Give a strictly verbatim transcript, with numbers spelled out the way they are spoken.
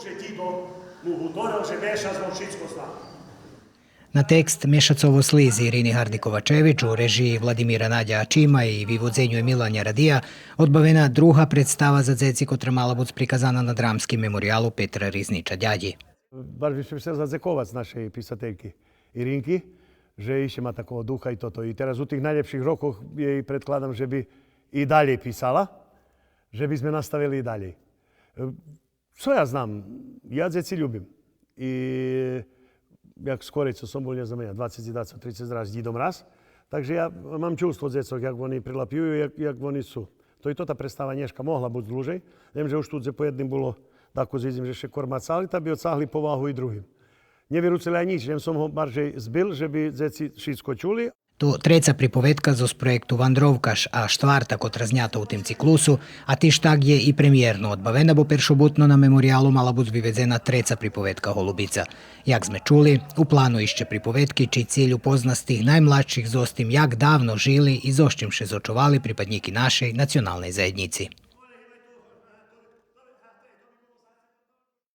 Же ти до му гуторел же Мешац вам шицко зна. На текст Мешацово слизи Ирини Гарди Ковачевич у режиї Владимира Надя Ачима и виводзеню Емила Нярадия одбавена друга представа за дзеци котра мала буц приказана на Драмским мемориялу Петра Ризнича Дядї. Барз би сом се задзековац нашей писательки Иринки, же ище ма такого духа и тото. И тераз у тих найлєпших рокох єй предкладам же би и далєй писала, же би зме наставели и далєй. Е, цо я знам, я дзеци любим. И як скорей цо сом бул, нє знам, я двацец и дацо, трицец раз, дїдом раз. Так же я мам чувство дзецох, як вони прилапюю, як, як вони су. То и тота представа нєшка могла буц длужей, лєм же уж ту дзе по єдним було, дакус видзим же ше кормацали, та би оцагли повагу и другим. Нє вируци лєм нїч, лєм сом го баржей збил, же би дзеци шицко чули. То треца приповедка зоз проєкту Вандровкаш, а штварта котра знята у тим циклусу, а тиж так є и премєрно одбавена, бо першобутно на мемориялу мала буц виведзена треца приповедка Голубица. Як зме чули, у плану ище приповедки чий циль упознац тих наймладших зоз тим як давно жили и зоз чим ше зочовали припаднїки нашей националней заєднїци.